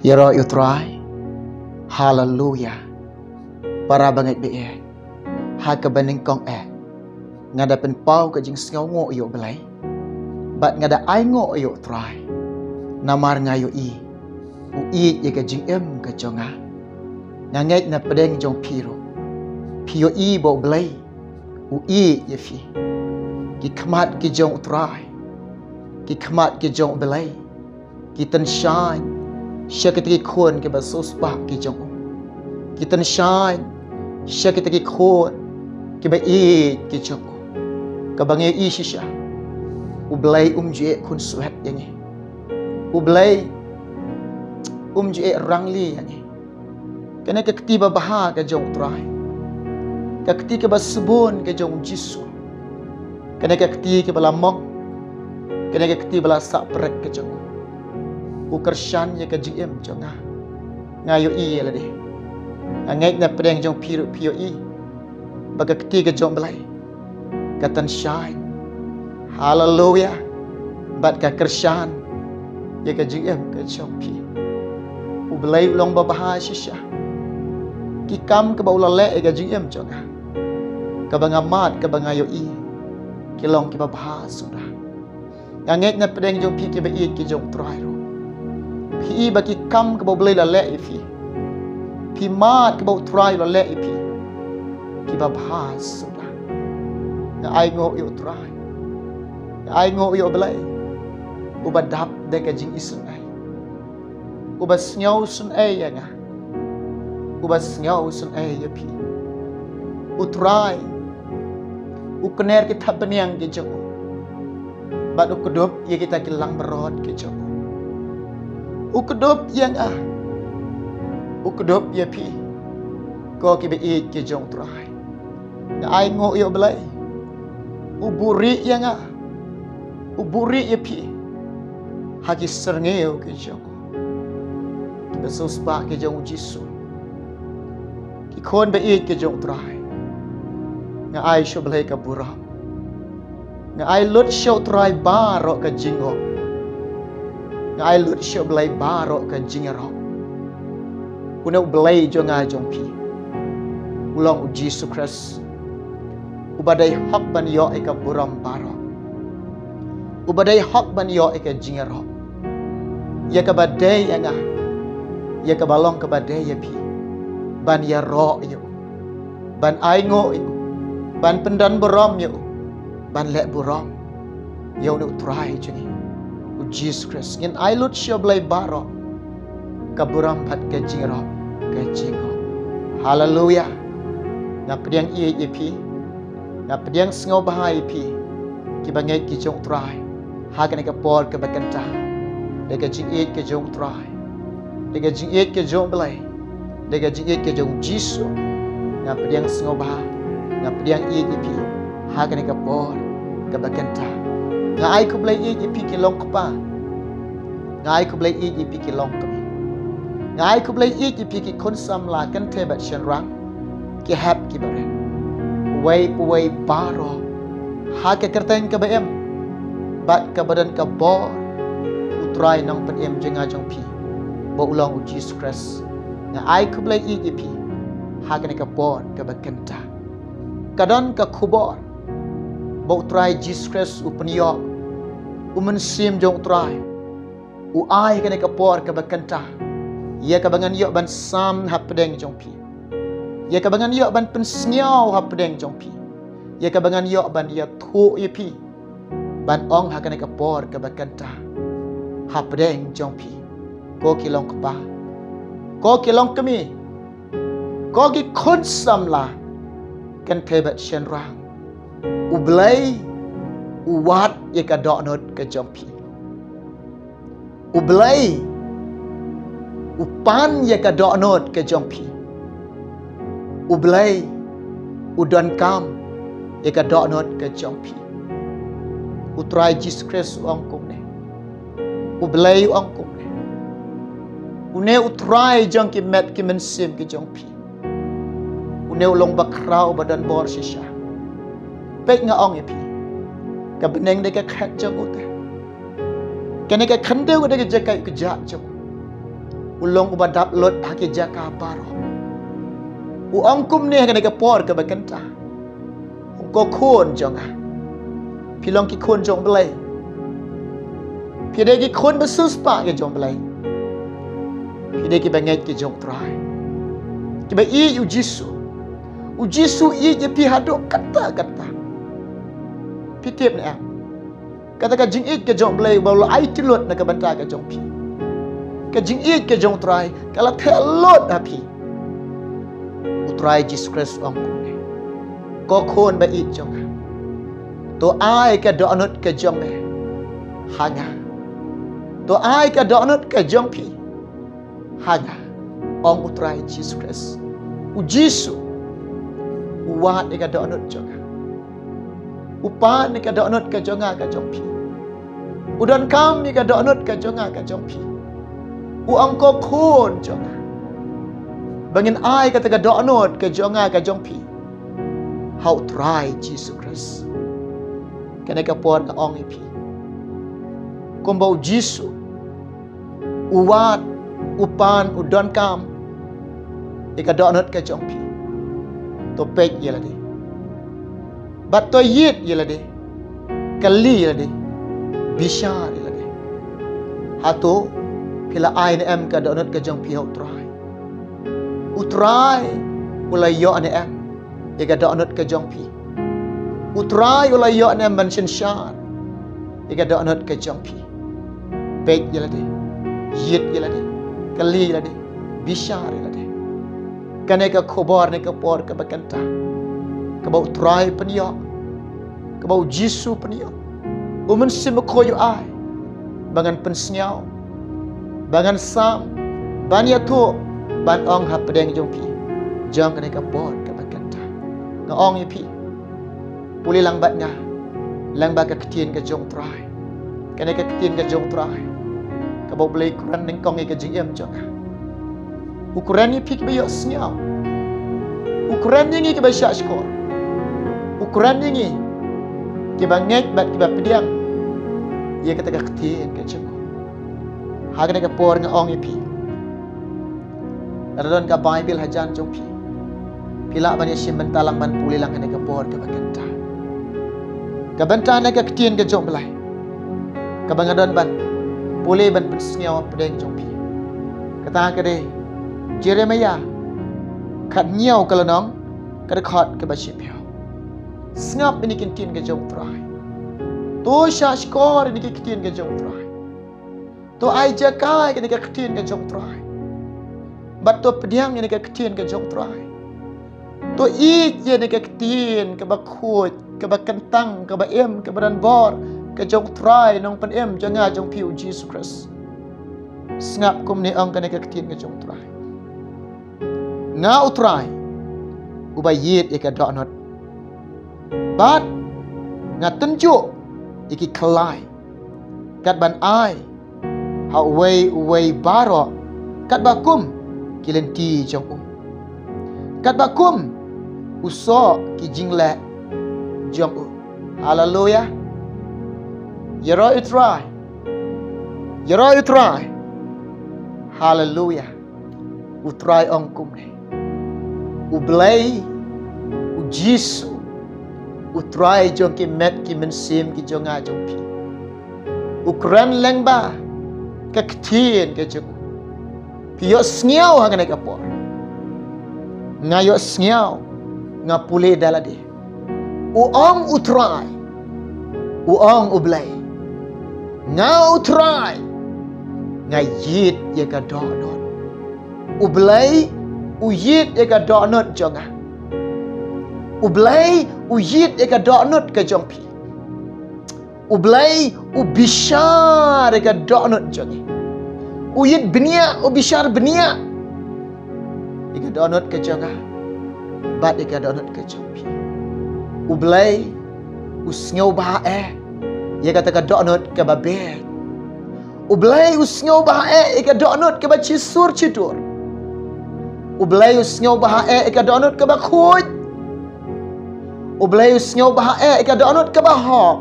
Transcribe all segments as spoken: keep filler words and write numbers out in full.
Ïaroh ïa u Trai. Haleluya. Para bangeit ba ïeit, ha kaba nyngkong eh, nga da pynpaw ka jingsngewnguh ïa u Blei bad nga da ainguh ïa u Trai. Namar nga ïohi u ïeit ïa ka jingim ka jong nga. Nga ngeit na pdeng jong phi ruh phi ïohi ba u Blei u ïeit ïa phi. Ki khmat ki jong u Trai, ki khmat ki jong u Blei, ki tynshaiñ sha kita ki khun kiba sngewsuk ki jong u. Ki tynshaiñ sha kita ki khun kiba ïeit ki jong u. Kaba ngi ïohi shisha, u Blei um ju ïeh khun swet ïa ngi. U Blei um ju ïeh rangli ïa ngi. Kane ka kti ba bha ka jong u Trai, ka kti kaba sbun ka jong u Jisu, kane ka kti kaba la mong, kane ka kti ba la sah prek ka jong u. U kyrshan ïa ka jingim jong nga. Nga ïohi ïa lade. Nga ngeit na pdeng jong phi ruh phi ïohi ba ka kti ka jong u Blei ka tynshaiñ, haleluya, bad ka kyrshan ïa ka jingim ka jong phi. U Blei u long ba bha shisha. Ki kam kaba u la leh ïa ka jingim jong nga, kaba nga mad, kaba nga ïohi, ki long kiba bha suda. Nga ngeit na pdeng jong phi kiba ïeit ki jong u Trai ruh, phi i ba ki kam kaba u Blei la leh ïa phi, phi mad kaba u Trai la leh ïa phi, kiba bha suda. Nga ainguh ïa u Trai, nga ainguh ïa u Blei uba dap da ka jingisynei, uba sngewsynei ïa nga, uba sngewsynei ïa phi. U Trai u kner ki thapniang ki jong u bad u kdup ïa kita ki langbrot ki jong u. U kdup ïa nga, u kdup ïa phi, ko kiba ïeit ki jong u Trai. Nga ainguh ïa u Blei u buhrieh ïa nga, u buhrieh ïa phi ha ki syrngiew ki jong u. Kiba sngewsuk ki jong u Jisu, ki khun ba ïeit ki jong u Trai, nga ai sha u Blei ka burom. Nga ai lut sha u Trai baroh ka jingngop. Nga ai lut sha u Blei baroh ka jingïaroh. Une u Blei jong nga jong phi u long u Jisu Khrist, uba dei hok ban ïoh ïa ka burom baroh, uba dei hok ban ïoh ïa ka jingïaroh, ïa kaba dei ïa nga, ïa kaba long kaba dei ïa phi, ban ïaroh ïa u, ban ainguh ïa u, ban pyndonburom ïa u, ban leh burom ïa une u Trai jong ngi u Jisu Khrist. Ngin ai lut sha u Blei baroh ka burom bad ka jingïaroh, ka jingngop. Haleluya. Nga pdiang ïeit ïa phi, nga pdiang sngewbha ïa phi kiba ngeit ki jong u Trai ha kane ka por kaba kynta. Da ka jingïeit ka jong u Trai, da ka jingïeit ka jong u Blei, da ka jingïeit ka jong u Jisu, nga pdiang sngewbha, nga pdiang ïeit ïa phi ha kane ka por kaba kynta. Nga ai khublei ïeit ïa phi ki longkpa, nga ai khublei ïeit ïa phi ki longkmie, nga ai khublei ïeit ïa phi ki khun samla kynthei bad shynrang, ki hep ki barit, uwei pa uwei baroh ha ka kyrteng kaba im bad kaba don ka bor u Trai Nongpynim jong nga jong phi, ba u long u Jisu Khrist. Nga ai khublei ïeit ïa phi ha kane ka por kaba kynta. Ka don ka khubor ba u Trai Jisu Khrist u pynïoh u Mynsiem jong u Trai, u ai kane ka por kaba kynta ïa kaba ngan ïoh ban sam hapdeng jong phi, ïa kaba ngan ïoh ban pynsngew hapdeng jong phi, ïa kaba ngan ïoh ban ïathuh ïa phi, ban ong ha kane ka por kaba kynta hapdeng jong phi, ko ki longkpa, ko ki longkmie, ko ki khun samla kynthei bad shynrang, u Blei u wad ïa ka dohnud ka jong phi. U Blei u pan ïa ka dohnud ka jong phi. U Blei u donkam ïa ka dohnud ka jong phi. U Trai Jisu Khrist u ong kumne. U Blei u ong kumne. Une u Trai jong ki met ki mynsiem ki jong phi, une u long bakhraw ba don bor shisha. Peit, nga ong ïa phi, ka bneng dei ka khet jong u te. Kane ka khyndew ka dei ka jaka ïuh kjat jong u. U long uba dap lut ha ki jaka baroh. U ong kumne ha kane ka por kaba kynta. Ko khun jong nga, phi long ki khun jong Blei. Phi dei ki khun ba siewspah ki jong Blei. Phi dei kiba ngeit ki jong Trai, kiba ïeit U Jisu. U Jisu ïeit ïa phi haduh katta katta. Phi tip ne em? Kata ka jingïeit ka jong Blei ba la ai tylli lut na ka bynta ka jong phi. Ka jingïeit ka jong Trai ka la theh lut ha phi. U Trai Jisu Khrist u ong kumne, ko khun ba ïeit jong nga, to ai ka dohnud ka jong me ha nga. To ai ka dohnud ka jong phi ha nga, ong U Trai Jisu Khrist. U Jisu u wad ïa ka dohnud jong nga. U pan ïa ka dohnud ka jong nga ka jong phi. U donkam ïa ka dohnud ka jong nga ka jong phi. U ong, ko khun jong nga, ba ngin ai kata ka dohnud ka jong nga ka jong phi ha U Trai Jisu Khrist. Kane ka por nga ong ïa phi, kumba U Jisu u wad, u pan, u donkam ïa ka dohnud ka jong phi, to peit ïa lade. Bad to ïit ïa lade, kylli ïa lade, bishar ïa lade. Hato phi la ai ne em ka dohnud ka jong phi ha U Trai? U Trai u la ïoh ne em ïa ka dohnud ka jong phi? U Trai u la ïoh ne em ban synshar ïa ka dohnud ka jong phi? Peit ïa lade, ïit ïa lade, kylli ïa lade, bishar ïa lade. Kane ka khubor ne ka por kaba kynta kaba U Trai u pynïoh, kaba U Jisu u pynïoh, U Mynsiem Bakhuid u ai ba ngan pynsngew, ba ngan sam, ban ïathuh, ban ong hapdeng jong phi jong kane ka por kaba kynta. Nga ong ïa phi, pule lang bad nga lang bad ka ktien ka jong U Trai. Kane ka ktien ka jong U Trai kaba U Blei u kren nyngkong ïa ka jingim jong nga. U kren ïa phi kiba ïohsngew. U kren ïa ngi kiba shahshkor. U kren ïa ngi kiba ngeit bad kiba pdiang ïa kata ka ktien ka jong U. Ha kane ka por nga ong ïa phi, lada don ka Baibl hajan jong phi, phi lah ban ïashim bynta lang ban pule lang ha kane ka por kaba kynta. Ka bynta na ka ktien ka jong U Blei kaba nga don ban pule ban pynsngew hapdeng jong phi, kata ka dei Jeremaïah khathynñiew ka lynnong, ka dkhot kaba shiphew. Sngap ïa kine ki ktien ka jong U Trai. To shahshkor ïa kine ki ktien ka jong U Trai. To ai jaka ïa kane ka ktien ka jong U Trai. Bad to pdiang ïa kane ka ktien ka jong U Trai. To ïeit ïa kane ka ktien kaba khuid, kaba kyntang, kaba im, kaba donbor ka jong U Trai Nongpynim jong nga jong phi U Jisu Khrist. Sngap kumne ong kane ka ktien ka jong U Trai. Nga U Trai uba ïeit ïa ka dohnud, bad nga tynjuh ïa ki khyllai kat ban ai ha uwei uwei baroh katba kum ki lynti jong u, katba kum u soh ki jingleh jong u. Haleluya. Ïaroh ïa U Trai. Ïaroh ïa U Trai. Haleluya. U Trai ong kumne, U Blei, U Jisu, U Trai jong ki met ki mynsiem ki jong nga jong phi, u kren lyngba ka ktien ka jong u. Phi ïohsngew ha kane ka por? Nga ïohsngew, nga pule da lade. U ong U Trai, u ong U Blei, nga U Trai, nga ïeit ïa ka dohnud. U Blei u ïeit ïa ka dohnud jong nga. U Blei u ïeit ïa ka dohnud ka jong phi. U Blei u bishar ïa ka dohnud jong ngi. U ïeit bniah, u bishar bniah ïa ka dohnud ka jong nga bad ïa ka dohnud ka jong phi. U Blei u sngewbha eh ïa kata ka dohnud kaba bieit. U Blei u sngewbha eh ïa ka dohnud kaba shisur shitur. U Blei u sngewbha eh ïa ka dohnud kaba khuid. U Blei u sngewbha eh ïa ka dohnud kaba hok.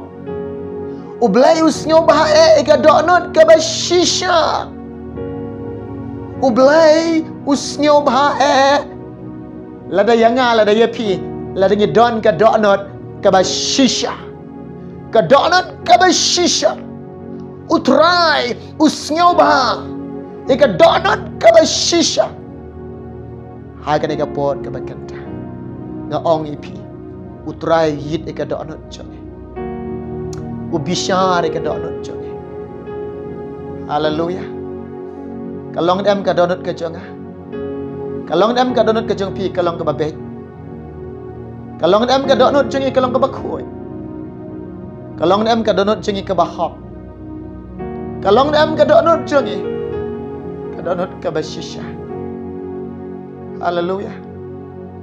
U Blei u sngewbha eh ïa ka dohnud kaba shisha. U Blei u sngewbha eh. Lada ïa nga, lada ïa phi, lada ngi don ka dohnud kaba shisha. Ka dohnud kaba shisha. U Trai u sngewbha ïa ka dohnud kaba shisha. Ha kane ka por kaba kynta nga ong ïa phi, U Trai u ïeit ïa ka dohnud jong ngi. U bishar ïa ka dohnud jong ngi. Haleluya. Ka long ne em ka dohnud ka jong nga? Ka long ne em ka dohnud ka jong phi ka long kaba beit? Ka long ne em ka dohnud jong ngi ka long kaba khuid? Ka long ne em ka dohnud jong ngi kaba hok? Ka long ne em ka dohnud jong ngi ka dohnud kaba shisha? Haleluya.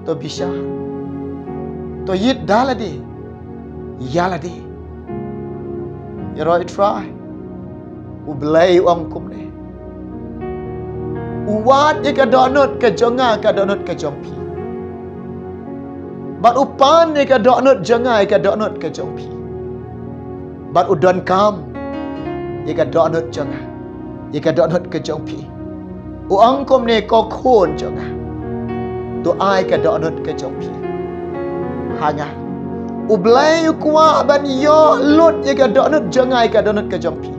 To bishar, to ïeit da lade ïa lade. Ïaroh U Trai, U Blei u ong kumne: U wad ïa ka dohnud ka jong nga ïa ka dohnud ka jong phi, bad u pan ïa ka dohnud jong nga ïa ka dohnud ka jong phi, bad u donkam ïa ka dohnud jong nga ïa ka dohnud ka jong phi. U ong kumne: Ko khun jong nga, to ai ka dohnud ka jong phi ha nga. U Blei u kwah ban ïoh lut ïa ka dohnud jong nga ïa ka dohnud ka jong phi.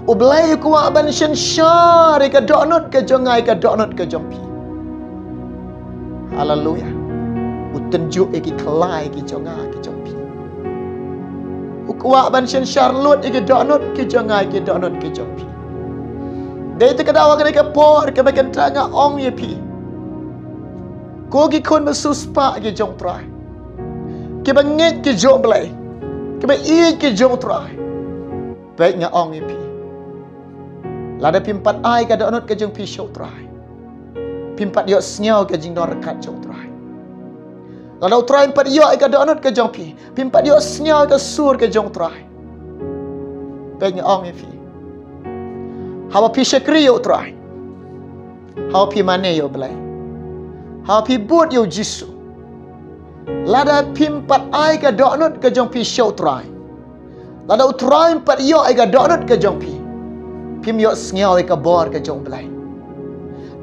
U Blei u kwah ban synshar ïa ka dohnud ka jong nga ïa ka dohnud ka jong phi. Haleluya. U tynjuh ïa ki khlai ki jong nga ki jong phi. U kwah ban synshar lut ïa ki dohnud ki jong nga ïa ki dohnud ki jong phi. Dei te ka daw ha kane ka por kaba kynta nga ong ïa phi, ko ki khun ba siewspah ki jong U Trai, kiba ngeit ki jong U Blei, kiba ïeit ki jong U Trai, peit nga ong ïa phi, lada phim pat ai ka dohnud ka jong phi sha U Trai, phim pat ïohsngew ka jingdon ryngkat jong U Trai. Lada U Trai um pat ïoh ïa ka dohnud ka jong phi, phim pat ïohsngew ka sur ka jong U Trai. Peit nga ong ïa phi, haba phi shakri ïa U Trai, haba phi mane ïa U Blei, haba phi bud ïa U Jisu, lada phim pat ai ka dohnud ka jong phi sha U Trai, lada U Trai um pat ïoh ïa ka dohnud ka jong phi, phim ïohsngew ïa ka bor ka jong U Blei.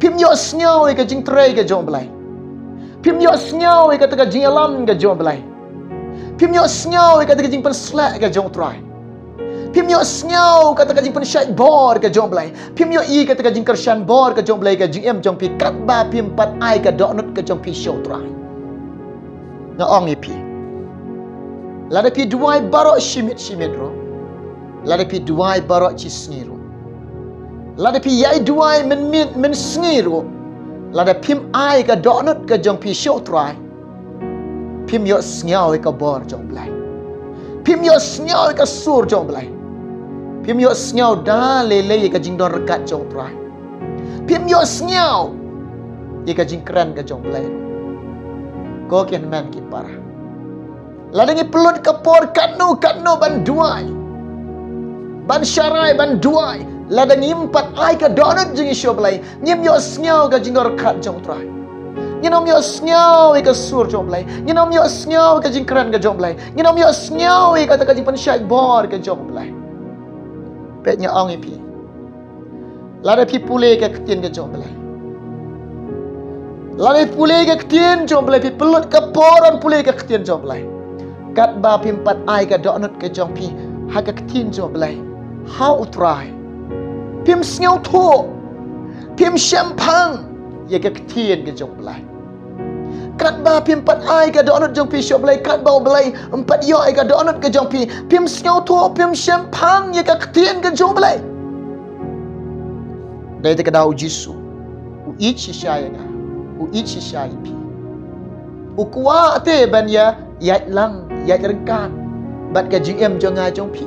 Phim ïohsngew ïa ka jingtrei ka jong U Blei. Phim ïohsngew ïa kata ka jingïalam ka jong U Blei. Phim ïohsngew ïa kata ka jingpynsleh ka jong U Trai. Phim ïohsngew kata ka jingpynshait bor ka jong U Blei. Phim ïohi kata ka jingkyrshan bor ka jong U Blei ha ka jingim jong phi katba phim pat ai ka dohnud ka jong phi sha U Trai. Nga ong ïa phi, lada phi duwai baroh shi miet shi miet ruh, lada phi duwai baroh shi sngi ruh, lada phi ïai duwai mynmiet mynsngi ruh, lada phim ai ka dohnud ka jong phi sha U Trai, phim ïohsngew ïa ka bor jong U Blei. Phim ïohsngew ïa ka sur jong U Blei. Phim ïohsngew da lei lei ïa ka jingdon ryngkat jong U Trai. Phim ïohsngew ïa ka jingkren ka jong U Blei. Ko ki hynmen ki para, lada ngi pynlut ka por katno katno ban duwai, ban sharai, ban duwai, lada ngim pat ai ka dohnud jong ngi sha U Blei, ngim ïohsngew ka jingdon ryngkat jong U Trai. Ngin ym ïohsngew ïa ka sur jong U Blei. Ngin ym ïohsngew ïa ka jingkren ka jong U Blei. Ngin ym ïohsngew ïa kata ka jingpynshait bor ka jong U Blei. Peit nga ong ïa phi, lada phi pule ka ktien ka jong U Blei, lada phi pule ka ktien jong U Blei, phi pynlut ka por ban pule ka ktien jong U Blei, katba phim pat ai ka dohnud ka jong phi ha ka ktien jong U Blei, ha U Trai, phim sngewthuh, phim shemphang ïa ka ktien ka jong U Blei. Katba phim pat ai ka dohnud jong phi sha U Blei, katba U Blei um pat ïoh ïa ka dohnud ka jong phi, phim sngewthuh, phim shemphang ïa ka ktien ka jong U Blei. Dei te ka daw U Jisu u ïeit shisha ïa nga, u ïeit shisha ïa phi. U kwah te ban ïa ïaid lang, ïaid ryngkat bad ka jingim jong nga jong phi.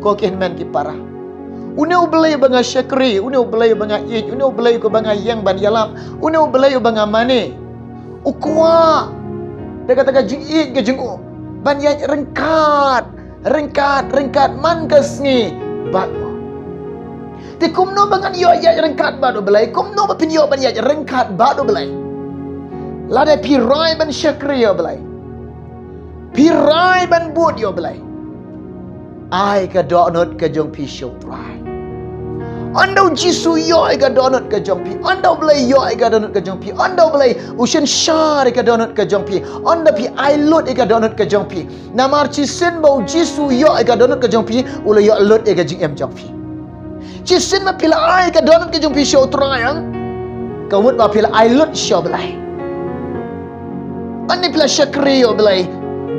Ko ki hynmen ki para, une U Blei uba nga shakri, une U Blei uba nga ïeit, une U Blei uba nga ïeng ban ïalap, une U Blei uba nga mane, u kwah da kata ka jingïeit ka jong u ban ïaid ryngkat, ryngkat, ryngkat man ka sngi bad u. Te kumno ba ngan ïoh ïaid ryngkat bad U Blei? Kumno ba phin ïoh ban ïaid ryngkat bad U Blei? Lada phi rai ban shakri ïa U Blei, phi rai ban bud ïa U Blei, ai ka dohnud ka jong phi sha U Trai. Ynda u Jisu ïoh ïa ka dohnud ka jong phi, ynda u Blei ïoh ïa ka dohnud ka jong phi, ynda u Blei u synshar ïa ka dohnud ka jong phi, ynda phi ai lut ïa ka dohnud ka jong phi. Namar shisien ba u Jisu u ïoh ïa ka dohnud ka jong phi, u la ïoh lut ïa ka jingim jong phi. Shisien ba phi la ai ïa ka dohnud ka jong phi sha u Trai, ka mut ba phi la ai lut sha u Blei. Ynda phi la shakri ïa u Blei,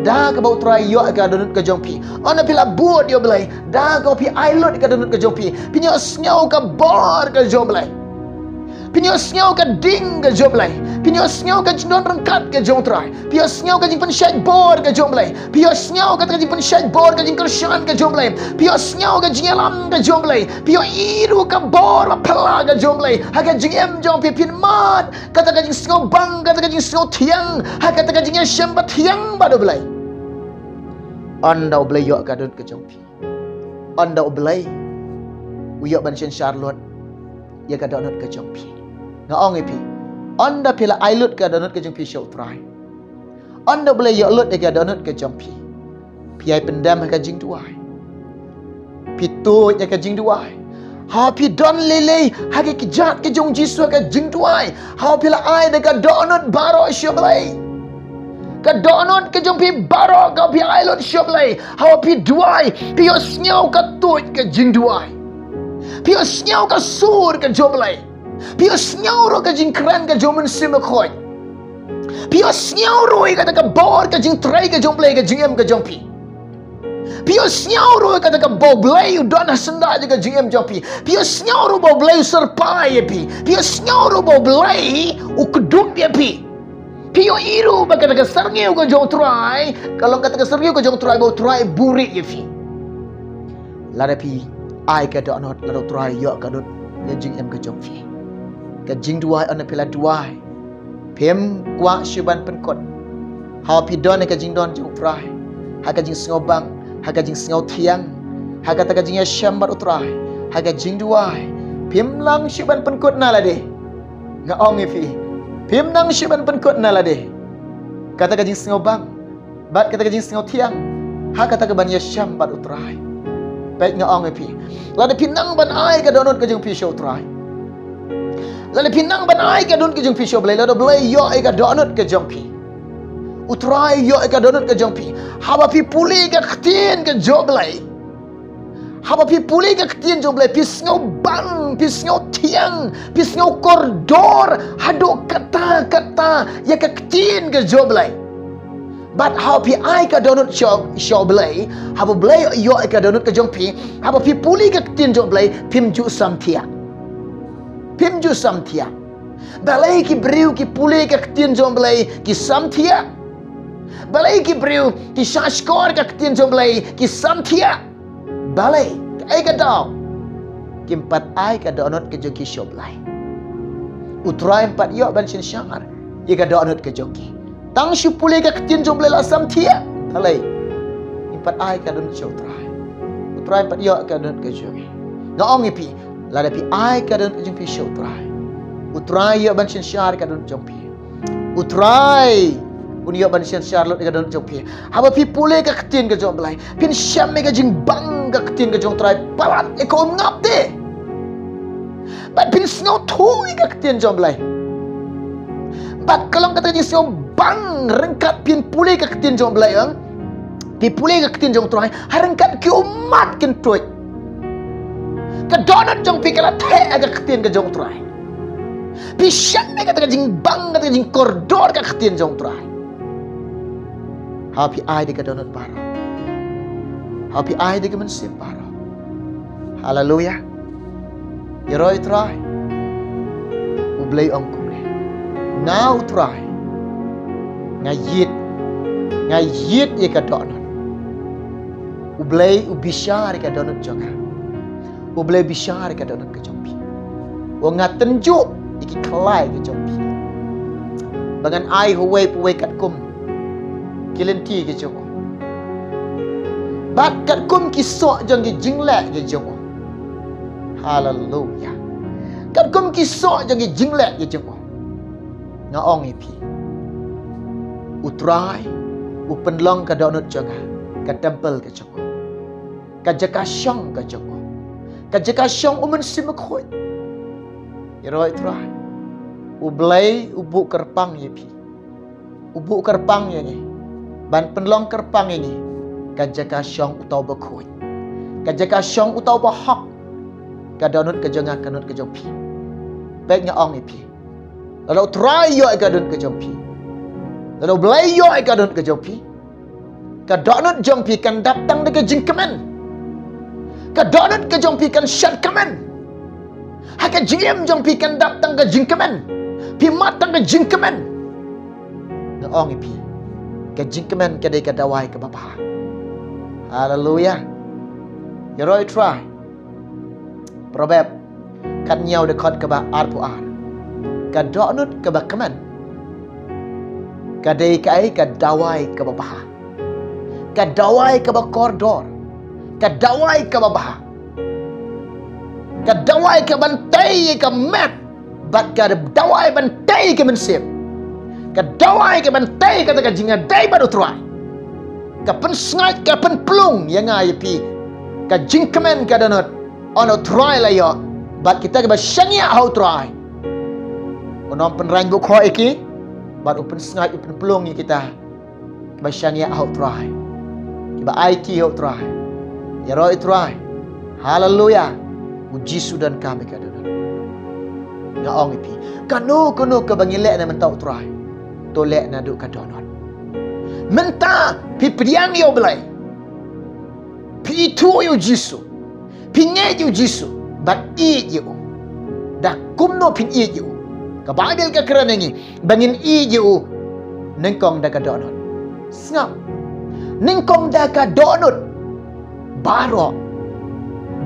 da kaba u Trai u ïoh ïa ka dohnud ka jong phi. Ynda phi la bud ïa u Blei, da kaba phi ai lut ïa ka dohnud ka jong phi. Phin ïoh sngew ka bor ka jong u Blei. Phin ïoh sngew ka ding ka jong u Blei. Phin ïoh sngew ka jingdon ryngkat ka jong u Trai. Phin ïoh sngew ka jingpynshait bor ka jong u Blei. Phin ïoh sngew kata ka jingpynshait bor, ka jingkyrshan ka jong u Blei. Phin ïoh sngew ka jingïalam ka jong u Blei. Phin ïoh ïohi ruh ka bor ba phylla ka jong u Blei ha ka jingim jong phi. Phin mad kata ka jingsngewbang, kata ka jingsngewthiang ha kata ka jingïashem bathiang bad u Blei. Ynda u Blei u ïoh ka dohnud ka jong phi, ynda u Blei u ïoh ban synshar lut ïa ka dohnud ka jong phi. Nga ong ïa phi, ynda phi la ai lut ka dohnud ka jong phi sha u Trai, ynda u Blei u ïoh lut ïa ka dohnud ka jong phi, phi ïai pyndem ha ka jingduwai. Phi tuid ha ka jingduwai. Haba phi don lei lei ha ka kjat ka jong u Jisu ha ka jingduwai, haba phi la ai da ka dohnud baroh sha u Blei, ka dohnud ka jong phi baroh kaba phi ai lut sha u Blei, haba phi duwai, phi ïoh sngew ka tuid ka jingduwai. Phi ïoh sngew ka sur ka jong u Blei. Phi ïoh sngew ruh ka jingkren ka jong u Mynsiem Bakhuid. Phi ïoh sngew ruh ïa kata ka bor ka jingtrei ka jong u Blei ha ka jingim ka jong phi. Phi ïoh sngew ruh ïa kata kaba u Blei u don ha syndah jong ka jingim jong phi. Phi ïoh sngew ruh ba u Blei u syrpai ïa phi. Phi ïoh sngew ruh ba u Blei u kdup ïa phi. Phi ïohi ruh ba kata ka syrngiew ka jong u Trai ka long kata ka syrngiew ka jong u Trai ba u Trai u buhrieh ïa phi. Lada phi ai ka dohnud, lada u Trai u ïoh ka dohnud ha ka jingim ka jong phi. Ka jingduwai, ynda phi la duwai, phim kwah shuh ban pynkut. Haba phi don ha ka jingdon jong u Trai, ha ka jingsngewbang, ha ka jingsngewthiang, ha kata ka jingïashem bad u Trai, ha ka jingduwai, phim nang shuh ban pynkut na lade. Nga ong ïa phi, phim nang shuh ban pynkut na lade. Kata ka jingsngewbang bad kata ka jingsngewthiang ha kata kaban ïashem bad u Trai. Peit, nga ong ïa phi, lada phi nang ban ai ka dohnud ka jong phi sha u Trai, lada phi nang ban ai ka dohnud ka jong phi sha u Blei, lada u Blei u ïoh ïa ka dohnud ka jong phi, u Trai u ïoh ïa ka dohnud ka jong phi, haba phi pule ka ktien ka jong u Blei, haba phi pule ka ktien jong u Blei, phi sngewbang, phi sngewthiang, phi sngewkordor haduh katta katta ïa ka ktien ka jong u Blei. Bad haba phi ai ka dohnud sha, sha u Blei, haba u Blei u ïoh ïa ka dohnud ka jong phi, haba phi pule ka ktien jong u Blei, phim ju samthiah. Phim ju samthiah. Balei ki briew ki pule ka ktien jong u Blei ki samthiah? Balei ki briew ki shahshkor ka ktien jong u Blei ki samthiah? Balei? Kaei ka daw? Kim pat ai ka dohnud ka jong ki sha u Blei. U Trai um pat ïoh ban synshar ïa ka dohnud ka jong ki. Tang shu pule ka ktien jong u Blei la samthiah. Balei? Kim pat ai ka dohnud sha u Trai. U Trai um pat ïoh ka dohnud ka jong ki. Nga ong ïa phi, lada phi ai ka dohnud ka jong phi sha u Trai, u Trai u ïoh ban synshar ïa ka dohnud jong phi. U Trai un ïoh ban synshar lut ïa ka dohnud jong phi. Haba phi pule ka ktien ka jong u Blei, phin shem ïa ka jingbang ka ktien ka jong u Trai palat ïa ka umngap te. Bad phin sngewthuh ïa ka ktien jong u Blei. Bad ka long kata ka jingsngewbang ryngkat phin pule ka ktien jong u Blei, ong. Phi pule ka ktien jong u Trai, ha ryngkat ki ummat kin tuid. Ka dohnud jong phi ka la theh ha ka ktien ka jong u Trai. Phi shem ïa kata ka jingbang, kata ka jingkordor ka ktien jong u Trai. Haba phi ai da ka dohnud baroh. Haba phi ai da ka mynsiem baroh. Haleluya. Ïaroh ïa u Trai. U Blei ong kumne, nga u Trai, nga ïit, nga ïit ïa ka dohnud. U Blei u bishar ïa ka dohnud jong nga. U Blei u bishar ïa ka dohnud ka jong phi. U ong, nga tynjuh ïa ki khlai ka jong phi, ba ngan ai ha uwei pa uwei katkum ki lynti ki jong u, bad katkum ki soh jong ki jingleh ki jong u. Haleluya. Katkum ki soh jong ki jingleh ki jong u. Nga ong ïa phi, u Trai u pynlong ka dohnud jong nga ka templ ka jong u, ka jaka shong ka jong u. Ka jaka shong u Mynsiem Bakhuid. Ïaroh ïa u Trai. U Blei u buh kyrpang ïa phi. U buh kyrpang ïa ngi ban pynlong kyrpang ïa ngi. Ka jaka shong uta uba khuid, ka jaka shong uta uba hok. Ka dohnud ka jong nga, ka dohnud ka jong phi. Peit, nga ong ïa phi, lada u Trai ïoh ïa ka dohnud ka jong phi, lada u Blei ïoh ïa ka dohnud ka jong phi, ka dohnud jong phi kan dap tang da ka jingkmen. Ka dohnud ka jong phi kan shad kmen. Ha ka jingim jong phi kan dap tang ka jingkmen. Phi mad tang ka jingkmen. Nga ong ïa phi, ka jingkmen ka dei ka dawai kaba bha. Haleluia. Ïaroh ïa u Trai. Proverb khathynñiew, dkhot kaba arphew ar. Ka dohnud kaba kmen ka dei kaei? Ka dawai kaba bha. Ka dawai kaba kordor. Ka dawai kaba bha. Ka dawai kaban tei ïa ka met bad ka dawai ban tei ïa ka mynsiem. Ka dawai kaban tei ïa kata ka jingïadei bad u Trai. Ka pynsngaid, ka pynplung ïa nga ïa phi. Ka jingkmen ka dohnud. Ynda u Trai la ïoh, bad kita kiba shaniah ha u Trai, un ym pynraiñ bukhoh ïa ki, bad u pynsngaid, u pynplung ïa kita kiba shaniah ha u Trai, kiba aiti ha u Trai. Ïaroh ïa u Trai. Haleluia. U Jisu u donkam ïa ka dohnud. Nga ong ïa phi, kano kano kaba ngi leh na bynta u Trai, to leh naduh ka dohnud. Mynta phi pdiang ïa u Blei, phi ithuh ïa u Jisu, phi ngeit ïa u Jisu, bad ïeit ïa u. Da kumno phin ïeit ïa u? Ka Baibl ka kren ïa ngi ba ngin ïeit ïa u nyngkong da ka dohnud. Sngap. Nyngkong da ka dohnud. Baroh.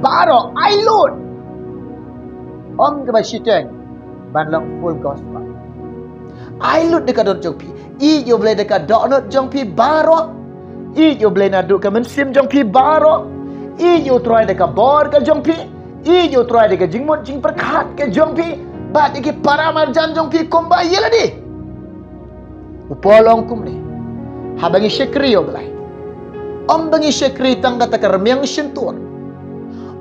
Baroh. Ai lut. Ym kaba shiteng ban long full gospel. Ai lut da ka dohnud jong phi. Ïeit ïa u Blei da ka dohnud jong phi baroh. Ïeit ïa u Blei naduh ka mynsiem jong phi baroh. Ïeit ïa u Trai da ka bor ka jong phi. Ïeit ïa u Trai da ka jingmut jingpyrkhat ka jong phi, bad ïa ki para marjan jong phi kumba ïa lade. U Paul u ong kumne, haba ngi shakri ïa u Blei, ym ba ngi shakri tang kata ka rmiang shyntur.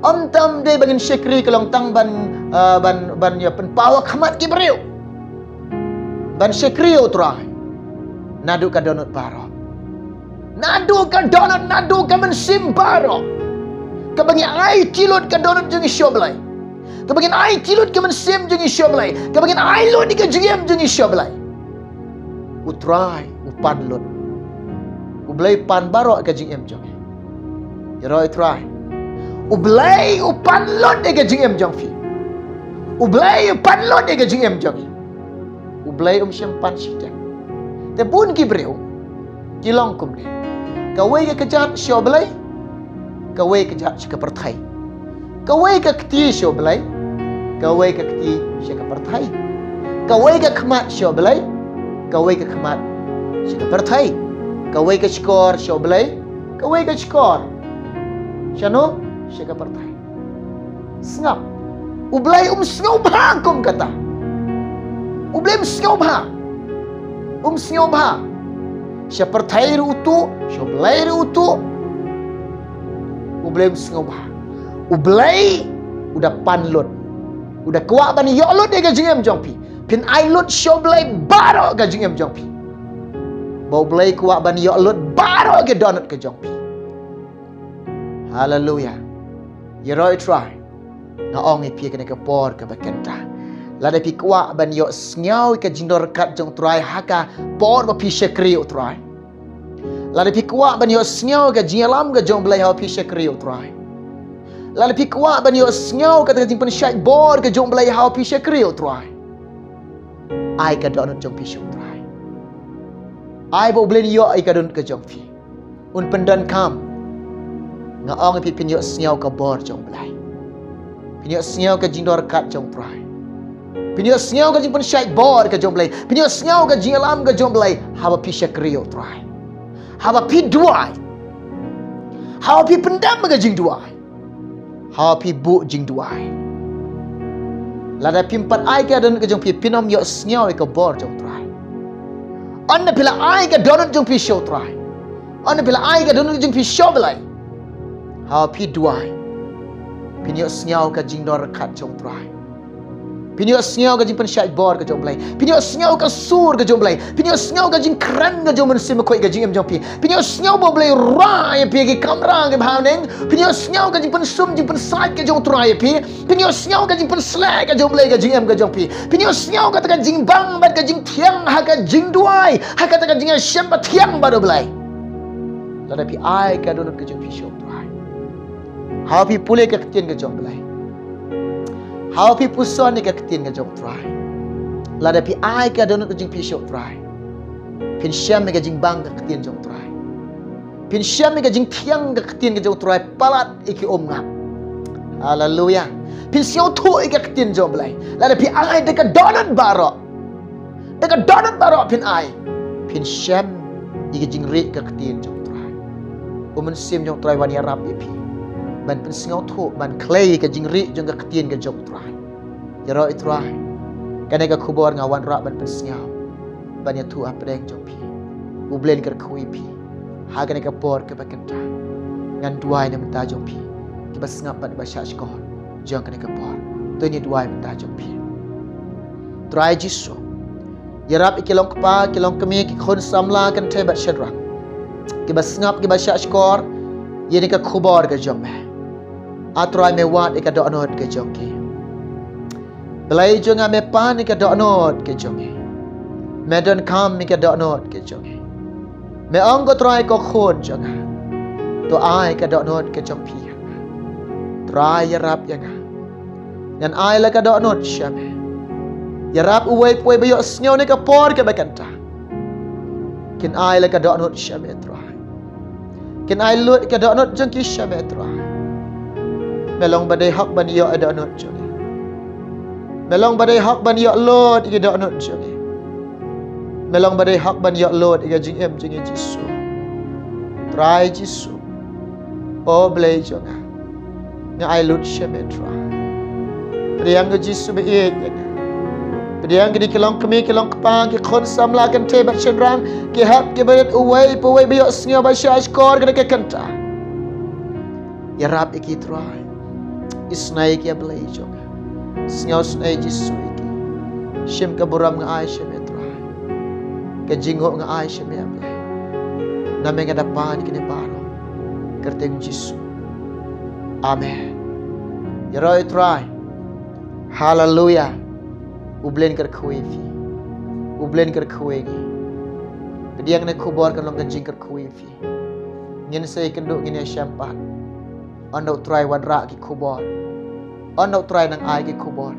Ym tam dei ba ngin shakri ka long tang ban, eh, ban, ban ïa pynpaw ha khmat ki briew. Ban shakri ïa u Trai naduh ka dohnud baroh. Naduh ka dohnud, naduh ka mynsiem baroh. Kaba ngin aiti lut ka dohnud jong ngi sha u Blei. Kaba ngin aiti lut ka mynsiem jong ngi sha u Blei. Kaba ngin ai lut ïa ka jingim jong ngi sha u Blei. U Trai u pan lut. U Blei pan baroh ka jingim jong ngi. Ïaroh ïa u Trai. U Blei u pan lut ïa ka jingim jong phi. U Blei u pan lut ïa ka jingim jong ngi. U Blei um shym pan shiteng. Te bun ki briew ki long kumne. Kawei ka kjat sha u Blei, kawei ka kjat sha ka pyrthei. Kawei ka kti sha u Blei, kawei ka kti sha ka pyrthei. Kawei ka khmat sha u Blei, kawei ka khmat sha ka pyrthei. Kawei ka shkor sha u Blei, kawei ka shkor shano? Sha ka pyrthei. Sngap. U Blei um sngewbha kum kata. U Blei um sngewbha. Um sngewbha. Sha pyrthei ruh u tuh, sha u Blei ruh u tuh. U Blei um sngewbha. U Blei u da pan lut. U da kwah ban ïoh lut ïa ka jingim jong phi. Phin ai lut sha u Blei baroh ka jingim jong phi. Ba u Blei kwah ban ïoh lut baroh ka dohnud ka jong phi. Haleluia. Ïaroh ïa u Trai. Nga ong ïa phi kane ka por kaba kynta, lada phi kwah ban ïoh sngew ïa ka jingdon ryngkat jong u Trai ha ka por ba phi shakri ïa u Trai. Lada phi kwah ban ïoh sngew ïa ka jingïalam ka jong u Blei ha ba phi shakri ïa u Trai. Lada phi kwah ban ïoh sngew ïa ka jingpynshait bor ka jong u Blei ha ba phi shakri ïa u Trai. Ai ka dohnud jong phi sha u Trai. Ai ba u Blei un ïoh ïa ka dohnud ka jong phi. Un pyndonkam. Nga ong ïa phi, phin ïoh sngew ka bor jong u Blei. Phin ïoh sngew ka jingdon ryngkat jong u Trai. Phin ïoh sngew ka jingpynshait bor ka jong u Blei. Phin ïoh sngew ka jingïalam ka jong u Blei ha ba phi shakri ïa u Trai. Ha ba phi duwai. Ha ba phi pyndem ka jingduwai. Ha ba phi buh jingduwai. Lada phim pat ai ka dohnud ka jong phi, phin ym ïoh sngew ïa ka bor jong u Trai. Ynda phi la ai ka dohnud jong phi sha u Trai, ynda phi la ai ka dohnud jong phi sha u Blei, ha ba phi duwai, Phin ïohsngew ka jingdon ryngkat jong U Trai. Phin ïohsngew ka jingpynshait bor ka jong U Blei. Phin ïohsngew ka sur ka jong U Blei. Phin ïohsngew ka jingkren ka jong U Mynsiem Bakhuid ka jingim jong phi. Phin ïohsngew ba U Blei u rah ïa phi ha ki kamra ki bha haneng. Phin ïohsngew ka jingpynsum jingpynsait ka jong U Trai ïa phi. Phin ïohsngew ka jingpynsleh ka jong U Blei ka jingim ka jong phi. Phin ïohsngew kata ka jingbang bad ka jingthiang ha ka jingduwai, ha kata ka jingïashem bathiang bad U Blei. Lada phi ai ka dohnud ka jong phi sha U Trai, haba phi pule ka ktien ka jong U Blei, haba phi puson ïa ka ktien ka jong U Trai, lada phi ai ka dohnud ka jong phi sha U Trai, phin shem ïa ka jingbang ka ktien jong U Trai. Phin shem ïa ka jingthiang ka ktien ka jong U Trai palat ïa ki umngap. Haleluya. Phin sngewthuh ïa ka ktien jong U Blei. Lada phi ai da ka dohnud baroh, da ka dohnud baroh phin ai, phin shem ïa ka jingrieh ka ktien jong U Trai. U Mynsiem jong U Trai un ïarap ïa phi ban pynsngewthuh, ban khlei ïa ka jingrieh jong ka ktien ka jong U Trai. Ïaroh ïa U Trai. Kane ka khubor nga wanrah ban pynsngew, ban ïathuh hapdeng jong phi. U Blei un kyrkhu ïa phi ha kane ka por kaba kynta. Ngan duwai na bynta jong phi kiba sngap bad ba shahshkor jong kane ka por. To ngin duwai na bynta jong phi. Trai Jisu, ïarap ïa ki long kpa, ki long kmie, ki khun samla, kynthei bad shynrang kiba sngap, kiba shahshkor ïa kane ka khubor ka jong me. A Trai, me wad ïa ka dohnud ka jong ki. Blei jong nga, me pan ïa ka dohnud ka jong ngi. Me donkam ïa ka dohnud ka jong ngi. Me ong, ko Trai, ko khun jong nga, to ai ka dohnud ka jong phi ïa nga. Trai, ïarap ïa nga. Ngan ai la ka dohnud sha me. Ïarap uwei pa uwei ba ïohsngew ha kane ka por kaba kynta. Kin ai la ka dohnud sha me, Trai. Kin ai lut ïa ka dohnud jong ki sha me, Trai. Me long ba dei hok ban ïoh ïa ka dohnud jong ngi. Me long ba dei hok ban ïoh lut ïa ka dohnud jong ngi. Me long ba dei hok ban ïoh lut ïa ka jingim jong ngi, Jisu. Trai Jisu. O Blei jong nga, nga ai lut sha me, Trai. Pdiang, ko Jisu, ba ïeit ïa nga. Pdiang kine ki long kmie, ki long kpa, ki khun samla, kynthei bad shynrang, ki hep ki barit, uwei pa uwei ba ïohsngew ba shahshkor ha kane ka kynta. Ïarap ïa ki, Trai. Isynei ïa ki, A Blei jong nga. Sngewsynei, Jisu, ïa ki. Shim ka burom nga ai sha me, Trai. Ka jingnguh nga ai sha me, A Blei. Na me nga da pan ïa kine baroh. Kyrteng Jisu. Amen. Ïaroh ïa U Trai. Haleluya. U Blei un kyrkhu ïa phi. U Blei un kyrkhu ïa ngi. Pdiang, kane ka khubor kan long ka jingkyrkhu ïa phi. Ngin sa ïakynduh, ngin ïashem pat. Ynda U Trai wanrah ki khubor, ynda U Trai nang ai ki khubor,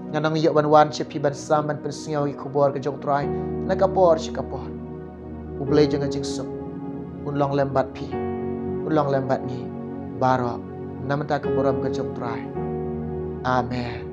ngan nang ïoh ban wan sha phi ban sam, ban pynsngew ki khubor ka jong U Trai na ka por sha ka por. U Blei jong ka jingsuk un long lem bad phi, un long lem bad ngi baroh, na bynta ka burom ka jong U Trai. Amen.